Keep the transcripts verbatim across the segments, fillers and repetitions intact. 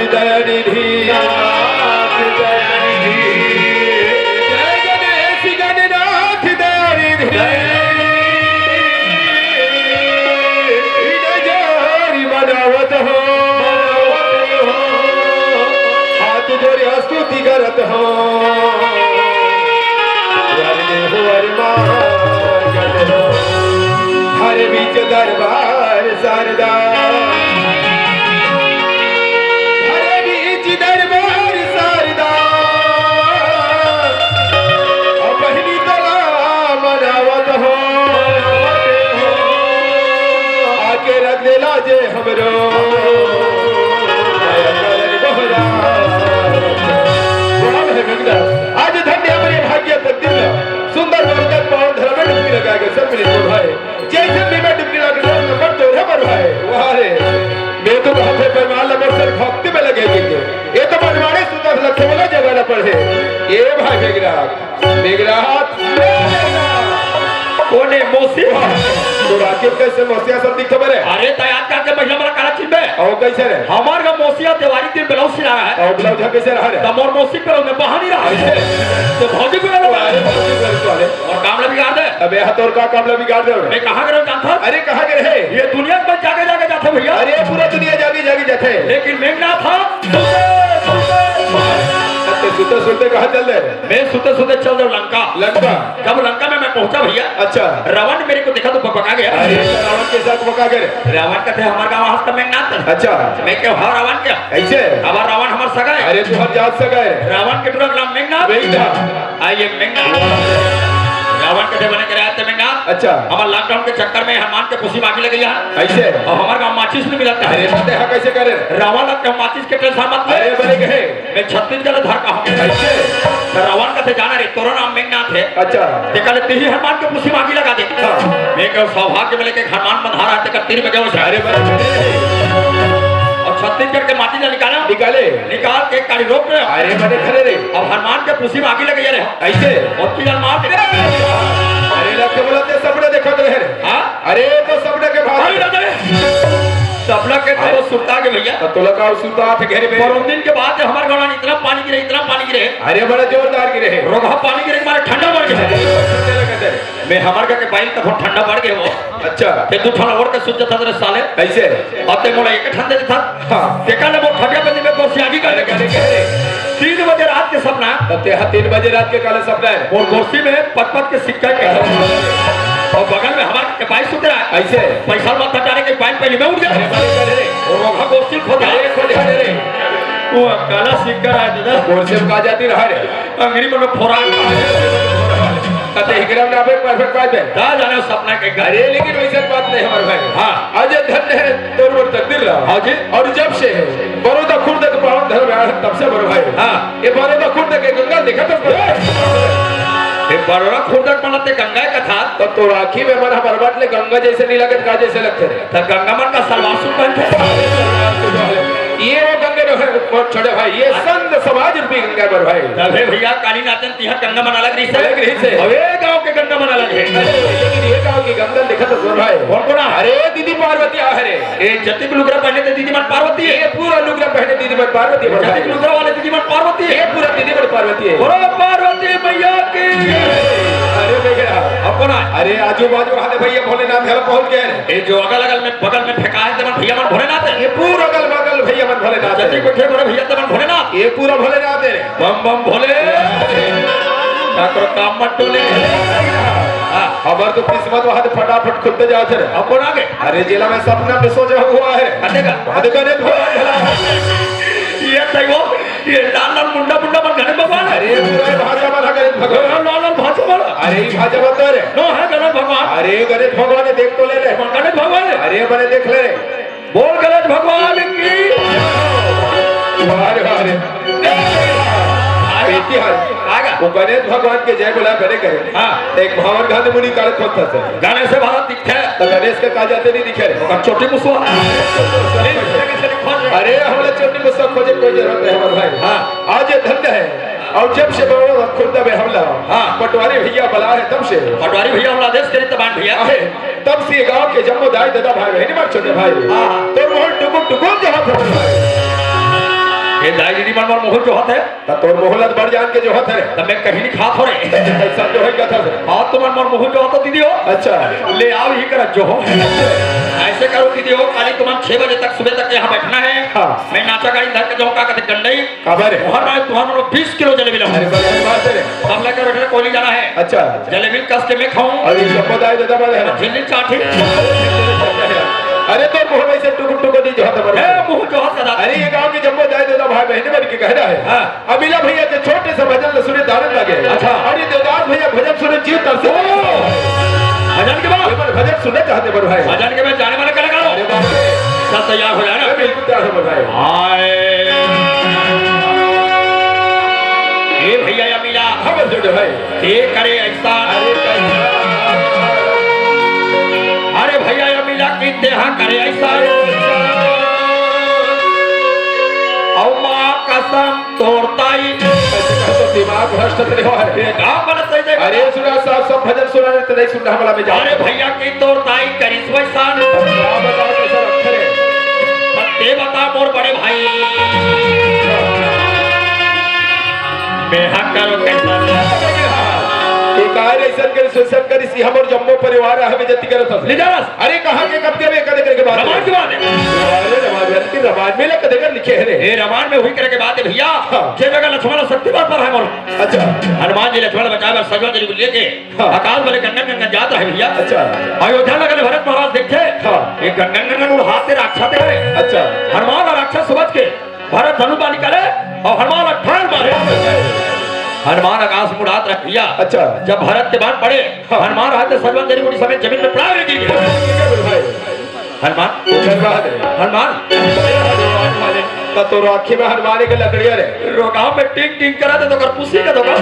दयानिधि, नाथ दयानिधि। जय गणेश गणनाथ दयानिधि। हृदय जोरी मनावत हो, हाथ जोरी स्तुति करत हो। वर देहु वर मांगत हो, हर बीच दरबार शारदा। हर बीच दरबार शारदा, अब बहिनी तोला मनावत हो। आके रख देला जे हमरो। वाह हे मेघनाथ, आज धन्य हमरे भाग्य तकदीर ला, सुंदर बरगद पावन धरा में डुबकी लगा के सब मिली तो भाई। जैसे भी मैं डुबकी लगा के नंबर तो रे बर भाई। वाह रे, मैं तो बहुत है बेईमान लबर सर भक्ति में लगे बिके। ये तो बनवाने सुंदर लखे वाला जगह ना पड़े। ये भाई मेघनाथ, मेघनाथ। कोने मौसी? तो राकेश कैसे मौसिया सब दिखत बरे? अरे, त आज काल के महिला मन ला काला चिन्हबे? अउ कैसे रे? हमर का मौसिया देवारी दिन ब्लाउज सिला रहा है। अउ ब्लाउज ह कैसे रहा रे? त मोर मौसी पे ओमे बहा नहीं रहा है। कैसे? तो भौजी को लगा। अरे, भौजी को लगा। अउ काम ला बिगाड़ दे। अबे, यहाँ तोर का काम ला बिगाड़ दे रे? मैं कहाँ के रहूँ जानता? अरे, कहाँ के रहे? ये दुनिया में जागे जागे जाता भैया। अरे, पूरा दुनिया जागे जागे जाते। लेकिन मेघनाथ था, सुते, सुते, सुते। अरे, सुते सुते कहाँ चल दे? मैं सुते सुते चल दे लंका। लंका? जब लंका में मैं पहुंचा भैया, अच्छा। रावण मेरे को देखा तो बकबका गया। अरे, रावण के साथ बका गए? रावण कथे, "हमार गाँव हस्त मेघनाथ।" अच्छा। मैं कहेंव, "हाँ, रावण का?" ऐसे? "अब रावण हमार सगा है।" अरे, तू हर जात सगा है। रावण के टुरा नाम मेघनाथ। मेघनाथ। आ, ये मेघनाथ। रावण कथे, "बने करे आते मेघनाथ।" अच्छा। हमार lockdown के चक्कर में हनुमान के खुशी मांगी लगी है। ऐसे? अउ हमार गाँव माचिस नहीं मिलत है। अरे, बात है, हाँ, कैसे करे? रावण लगते माचिस के tension मत ले। अरे, बने कहे। मैं छत्तीसगढ़ धर का हूँ। कैसे? त रावण कथे, "जाना रे, तोरो नाम मेघनाथ है।" अच्छा। ते कहले, "तेही हनुमान के पूछी मांगी लगा दे।" हाँ। मैं कहेंव, "सौभाग्य में लेके हनुमान बंधारा है, तेकर तीर में गयो से।" अरे, बने खड़े रे। अउ छत्तीसगढ़ के माटी ला निकाला। निकाले। निकाल के एक काड़ी रोप रहे। अरे, बने खड़े रे। अब हनुमान के पूछी मांगी लगे रे। ऐसे? और की जान मार दे। अरे, लखे बोला ते सपने देखत रहे रे। हाँ? अरे, तो सपने के भाग। अरे, दादा रे। सपना के तो हाँ। वो सुरता के भैया। तो तोला का सुरता थे घर में? पर उन दिन के बाद हमारे गाँव में इतना पानी गिरे, इतना पानी गिरे। अरे, बड़ा जोरदार गिरे है। रोगहा पानी गिरे, हमारे ठंडा बढ़ गया। अरे, ठंडा लगा दे। मैं हमारे घर के बाइल तक ठंडा बढ़ गया वो। अच्छा। ते दू ठन और के सूत जाता तेरे साले। कैसे? अउ ते मोला एक ठन दे देता। हाँ। ते काले मोर खटिया पे मैं गोसियागी कर अरे, लेके। अरे, अरे। तीन बजे रात के सपना। तब ते हाँ, तीन बजे रात के काले सपना है। मोर गोसी में पत पत के सिक्का के। अउ बगल में हमारे के बाइल सुत रहा है। ऐसे? पैसा मत हटाने के बाइल पहले मैं उठ गया। अरे, अरे, अरे। और रोगहा गोसी खोद अरे, खोद, अरे, अरे। वो काला सिक्का रहा है दादा। गोसी में कहा जाती रहा रे। अंगरी में फोरा। कते एकरा में अबे perfect बात है। का जाने सपना के घर। अरे, लेकिन वैसे बात नहीं हमारे भाई। हाँ। आज धन्य है तोर मोर तकदीर ला। हाँ जी। अउ जब से बरोदा खुर्द के पावन धर्म आया है, तब से बड़ो भाई। हाँ। ये बरोदा खुर्द के गंगा देखा तो ये बरोदा खुर्द के मन ते गंगा कथा। तब तो राखी में मन हमार बात ले गंगा जैसे नहीं लगत, का जैसे लगते रे। त गंगा मन का सलवार सूट पहनते। ये वो गंगा जो है, वो छोटे भाई, ये संत समाज रूपी गंगा बर भाई। तबे भैया काली नाचन तिहा गंगा मन अलग रही से। अलग रही से। अबे गाँव के गंगा मन अलग है। अरे, लेकिन ये गाँव की गंगा देखा तो जोर भाई। कौन कौन है? अरे, दीदी पार्वती आ रे। ये जतिक लुगरा पहने थे दीदी मन पार्वती है। ये पूरा लुगरा पहने दीदी मन पार्वती है जतिक भाई। लुगरा वाले दीदी मन पार्वती है। ये पूरा दीदी मन पार्वती है। बोलो पार्वती मैया की। अरे भैया। अब कौन है? अरे आजू बाजू वाले भैया भोलेनाथ घर पहुंच गए हैं। ये जो अगल अगल में बगल में फेंका है, तेमन भैया मन भोलेनाथ है। ये पूरा अगल बगल भैया मन भोलेनाथ है। जतिक बैठे बड़े भैया तेमन भोलेनाथ। ये पूरा भोलेनाथ है। बम बम भोले। ठाकुर काम मत टोले। हाँ। हमार तो किस्मत वहां से फटाफट खुलते जात है। अब कौन आ गए? अरे जिला में सपना में सो जा हुआ है। कते का? बहुत गणेश भगवान भला है। ये तय वो, ये लाल लाल मुंडा मुंडा मन गणेश भगवान है। अरे पूरा भाजा वाला गणेश भगवान। लाल लाल भाजा वाला। अरे ये भाजा बता रे। नो है गणेश भगवान। अरे गणेश भगवान ने देख तो ले रे। कौन गणेश भगवान है? अरे बने देख ले रे। बोल गणेश भगवान की। वाह रे, वाह रे। अरे, इतिहास। आगा। वो गणेश भगवान के जय बोला बने करे। हाँ। एक भावन गांधी मुनि काल खोजता सर। गणेश से भारत दिखते। तो गणेश के कहा जाते नहीं दिखे रे। ओकर चोटी मुसवा। अरे, हम लोग चोटी मुसवा खोजे कोई जरूरत नहीं हमारे भाई। हाँ। आज ये धंधा है। अउ जब से बरोदा खुर्द में हमला, हाँ। पटवारी भैया बला है तब से। पटवारी भैया हमला आदेश करी तबान भैया। आहे, तब से गांव के जम्मो दाई दादा भाई बहन मार छोटे भाई। हाँ, हाँ। तो मोहन टुकुर टुकुर जहाँ फंस भाई। ए दाई दीदी मन मोर मुहूं जोहत हे। त तोर मुहूं ला त बड़ जान के जोहत हे रे। त मैं कहीं नहीं खात हो रे। अइसन जोहई कथस रे। हाँ, तुमन मोर मुहूं जोहत हो दीदी हो। अच्छा। ले आओ ही करा जोहो। ऐसे करो दीदी हो, काली तुमन छह बजे तक, सुबह तक यहाँ बैठना है। हाँ। मैं नाचा गाड़ी धर के जाऊँ, का कहते गंडई। काबर रे? तुहर मैं, तुहर मोर बीस किलो जलेबी लाऊं। अरे बड़े बात हे रे। तब लेकर बैठे कोली जाना है। अच्छा। जलेबी कस के मैं खाऊं। अरे जम्बो दाई ददा बड़े हे ना। झिल्ली चाटी। अरे तोर मुहूं में से टुकुर टुकुर नहीं जोहत हे बड़े। ए, मुहूं जोहत का दादा। अरे ये गांव के जम्बो दाई ददा भाई बहन मन के कहना हे। हाँ। अमिला भैया के छोटे से भजन ल सुने दारुण लगे। अच्छा। अरे देवदास भैया भजन सुने जीव तरसे। ओ, भजन के बाद? ये मन भजन सुनना चाहते बड़े भाई। भजन के बाद जाने वाला कलाकार हो। अरे बाप रे। सब तैयार हो जाए ना। अरे बिल्कुल तैयार हो बड़े भाई। हाय। ए भैया अमिला। हाँ, बस जोड़े भाई। ए करे अइसा। अरे कैसा? अरे भैया अमिला किते हाँ करे अइसा। अउ माँ कसम तोर ताई। ऐसे कर तो दिमाग भ्रष्ट करे हो। ये गाँव वाला सही जगह। अरे सुना साहब, सब भजन सुना रहे, तो नहीं सुन रहा वाला में जा। अरे भैया की तोर ताई करिस वैसा। क्या बताओ कैसा रखे रे? ते बता मोर बड़े भाई। मैं हाँ करो कैसा। ये कहा रे, ऐसा कर, ऐसा कर, इसी हमर जम्बो परिवार है, हमें जति करत हस। ले जा। अरे कहाँ के कब के बे कदे करके बात रमान है? की बात है। अरे रमान, अरे तेरे रमान में लग कदे कर लिखे है रे। ए रमान में हुई करके बात है भैया। हाँ। जे जगह लक्ष्मण शक्ति बात पर है मोर। अच्छा। हनुमान जी लक्ष्मण बचाए बर सजवा जी को लेके हाँ। आकाश वाले गंगन गंगन जात रहे भैया। अच्छा। अयोध्या नगर में भरत महाराज देखे। हाँ। एक गंगन गंगन उड़ाते राक्षस है। अच्छा। हनुमान और राक्षस समझ के भरत धनुष बाण निकाले और हनुमान अठान मारे। हनुमान आकाश में उड़ात रहे भैया। अच्छा। जब भरत के बाण पड़े, हाँ। हनुमान रहते सजवन जड़ी बूटी समेत जमीन में प्राण गिर गए। भाई। हनुमान। धन्यवाद। हनुमान। त तोर आँखी में हनुमान के लकड़िया रे। रोगाव में टिंग टिंग करा दे तो कर पुसी का धोखा।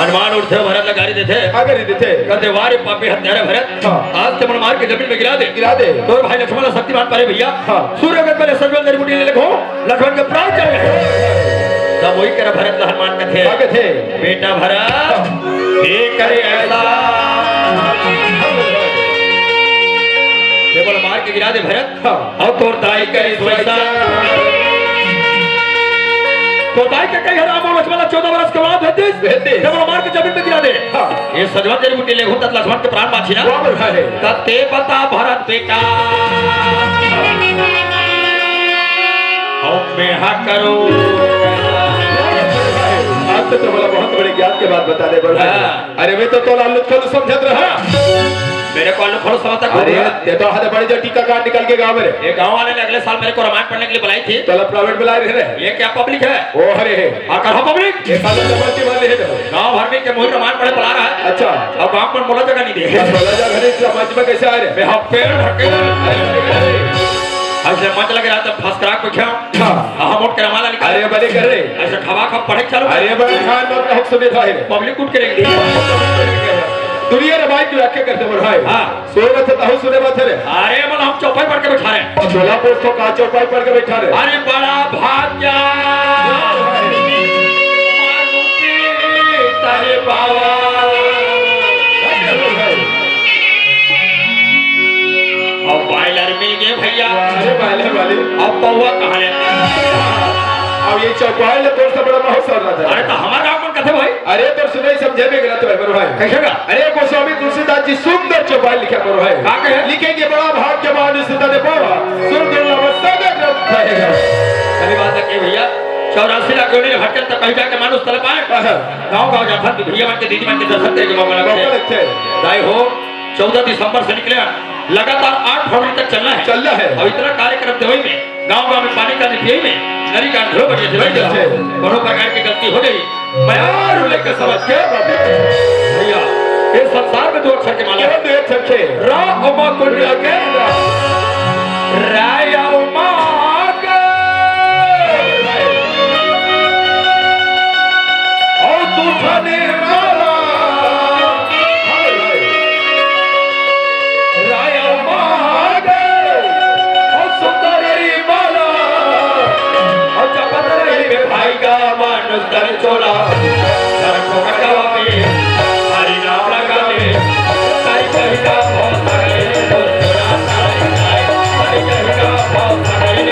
हनुमान उठथे भरत ला गारी देथे। का गारी देथे? कहते, "वाह रे पापी हत्यारे भरत, हाँ। आज ते मन मार के जमीन में गिरा दे।" गिरा दे। तोर भाई लक्ष्मण ला शक्तिमान पारे भैया। हाँ। सूर्य के पहले सजवन जड़ी बूटी ले लेखो, लक्ष्मण के प्राण चल गए। तब वही करा भरत ला हनुमान कथे। का कथे? बेटा भरत, हाँ। ये करे ऐसा। ये बोला मार के गिरा दे भरत। हाँ। अउ तोर दाई करिस वैसा। तोर दाई के कही हरा मोर लक्ष्मण ला चौदह बरस के बाद भेज दिस। भेज दिस। जब मार के जमीन में गिरा दे। हाँ। ये सजवन जड़ी बूटी लेहूं तब लक्ष्मण के प्राण बाँची ना। वाह, बढ़िया है। तब ते बता भरत बेटा। अउ मैं हाँ करो। आज तो तुम्हारा बहुत बड़े ज्ञान के बात बता दे, बढ़िया है। हाँ। अरे मैं तो तोला लुत्खल समझत रहा। मेरे को आलू खड़ो समझता अरे, कौन? ये तो हद बड़ी जो टीका कार्ड निकल के गाँव में रे। ये गाँव वाले ने अगले साल मेरे को रामायण पढ़ने के लिए बुलाई थी। तोला प्राइवेट बुला रहे रे। ये क्या पब्लिक है? ओ हरे है। हाँ, कहाँ पब्लिक? ये साला डबल की वाले है तो। गाँव भर में के मोहित रामायण पढ़े बुला रहा है। अच्छा। अब गाँव पर मोला जगह नहीं दे। बस बोला जा घरे इतना मंच में कैसे आ रहे? मैं हाँ पेड़ ढके। ऐसे मंच लगे रहा तब फर्स्ट क्लास को क्या? हाँ। हाँ, मोट के रमाला निकाल। अरे बड़े कर रहे। ऐसे खवा खा पढ़े चालू। अरे बड़े खान बाप का हुक्म सुने था रे। पब्लिक उठ के रेंग दी। दुनिया रे भाई की व्याख्या करते बोल भाई। हाँ। सोए मत था, ताहू सुने मत रे। अरे बोल हम चौपाई पढ़ के बैठा रहे। सोलापुर तो का चौपाई पढ़ के बैठा रहे। अरे बड़ा भाग्या। मानुषी तारे बाबा। अब बॉयलर मिल गए भैया। अरे बॉयलर वाले। अब पौवा कहाँ ले? अब ये चौपाल ले तोर से बड़ा बहुत सर रहा था। अरे तो हमारा गाँव मन कथे भाई। अरे तोर सुनाई समझे में गलत है बड़ो भाई। कैसे का? अरे गोस्वामी तुलसीदास जी सुंदर चौपाल लिखा बड़ो भाई। का कहे? लिखेंगे बड़ा भाग्य मानुष तन पावा, सुर दुर्लभ सदा ग्रंथ है। सही बात है कि भैया, चौरासी लाख योनि ले भटकत तब कहीं जाके मानुष तन पाए। हाँ। गाँव गाँव जाथन तो भैया मन के दीदी मन के दर्शन करे के मौका लगथे। मौका लगथे। दाई हो, चौदह दिसंबर से निकले हैं, लगातार आठ फरवरी तक चलना है। चलना है। अब इतना कार्यक्रम देवई में, गांव गांव में पानी का पियई में, नरी का अंधेरो बजे से बैठ जाओ। कोनो प्रकार की गलती हो गई, मैं और लेकर समझ के भैया, ये संसार में दो अक्षर के माला है। केवल दो अक्षर के। रा और मा कुल मिला के रा। रा या मा के। और तू थाने माला। राया मांगे, ओ सुंदरी माला, ओ चपत रही में भाई का मानुष तन चोला, सर को कटावा में, हरि नाम लगा में, सारी कविता बहुत सारे, सारी कविता बहुत सारे,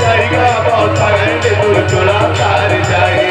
जाएगा, बहुत सारे दूर चला तार जाए।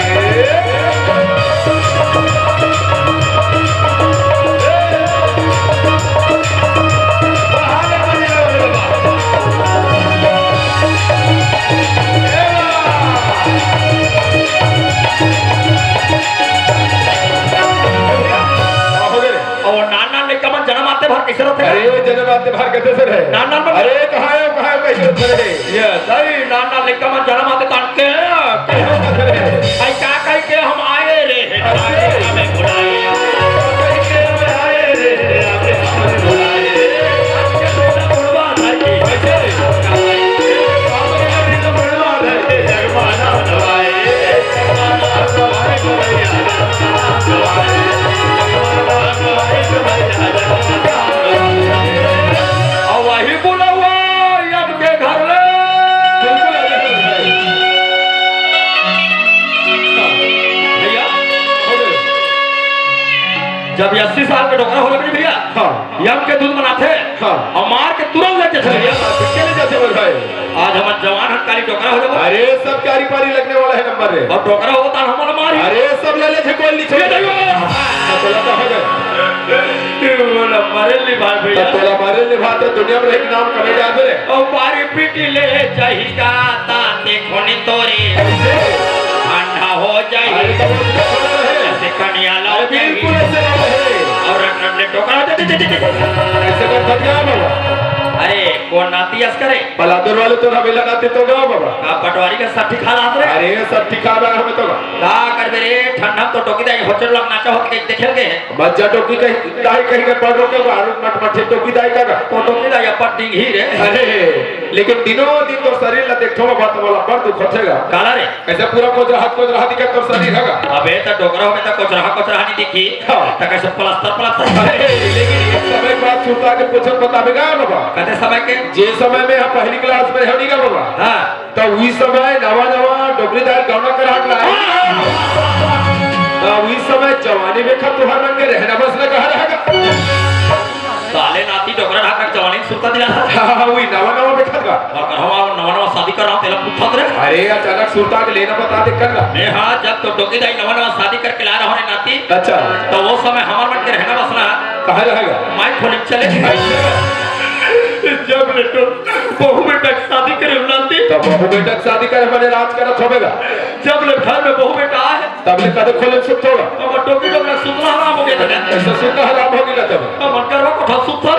अउ नान नान लइका मन जनम आते भर कइसे रथे? अरे, जनम आते भर कइसे रहे? नान नान मन अरे, कहाँ हे, कहाँ हे, कइसे रहे? ये सही, नान नान लइका मन जनम आते तान के, के हो कइसे रहे? आई का कहि के हम आए रे, हे, अच्छा। हमें बुलाए। कहि के हम आए रे, हमें बुलाए। आपके बेटा बुढ़वा था कि कैसे? अउ वही बुलउवा अब के घर ले। बिल्कुल आ जाए। भैया, हो गए। जब अस्सी साल के डोकरा हो रहे भैया, हाँ। यम के दूध बनाथे हाँ। अउ मार के तुरंत लेके चले जाथे। के ले जाथे बोल भाई। आज हमर जवान हन काली डोकरा हो जाबो। अरे सब क्यारी पारी लगने वाला हे नंबर रे। अउ डोकरा होबो त हमन मारी। अरे सब ले ले छे कोई लिखे ये देखो। तब बोला तो हो जाए। तब बोला मारे ले भाई भैया। तब बोला मारे ले भाई तो दुनिया में एक नाम कमे जाथे रे। अउ मारी पीटी ले जाही का ताते खोनी तोरे। ठंडा हो जाही। अरे तब बोला तो हो जाए। जैसे कनिया ला अरे बिल्कुल ऐसे ना रहे। अउ रट रट ले डोकरा हो जाथे। ऐसे कर फट गया बाबा। अरे कोन नाती अस करे? बलादुर वाले तो हमें लगाते तो गा बाबा। का पटवारी का सट्ठी खा रहा रे? अरे सट्ठी खा रहा हमें तो गा। का करबे रे, ठंडा में तो डोकी दाई होटल लग नाचा होत के देखे के। मज्जा डोकी कहीं, दाई कहीं के पड़ रोके बारू मट मट से डोकी दाई का गा। तो डोकी दाई अपन डिंग ही रे। अरे, लेकिन दिनों दिन तो शरीर ला देखो बाबा तो वाला बड़ दुख होथेगा। काला रे? ऐसे पूरा कोचरहा कोचरहा दिखे तो शरीर हेगा। अबे तो डोकरा होबे तो कोचरहा कोचरहा नहीं दिखी। हाँ। त कइसे प्लास्टर, प्लास्टर? अरे, लेकिन एक समय बात सुरता के पूछत बताबे गा बाबा। कते समय के? जे समय में हम पहली क्लास में रहनी गा बाबा। हाँ। त उही समय नवा नवा डोकरी दाई गौना करा के लाए। हाँ। त उही समय जवानी में खा तुहर मन के रहना बसना कहाँ रहेगा? साले नाती डोकरा ढाका जवानी सुरता दिला। हाँ, हाँ, उही नवा नवा में खा का। अउ कहवा नवा नवा शादी कर रहा हूँ, तेला पूछत रे। अरे, अचानक सुरता के लेना बता दे कर ला। मैं हाँ, जब तो डोकी दाई नवा नवा शादी करके ला रहा हूँ रे नाती। अच्छा। तो वो समय हमर मन के रहना बसना कहाँ रहेगा? माई खोली चले। अच्छा। जब ले तो बहू बेटा के शादी करे नाती। तो बहू बेटा के शादी करे माने राज करत होबेगा। जब ले घर में बहू बेटा आए। तब ले कदे खोले सुत होगा। अब डोकी डोकरा सुतना हराम हो गया था। ऐसा सुतना हराम हो गया तब। अब मन करवा कोठा सुतना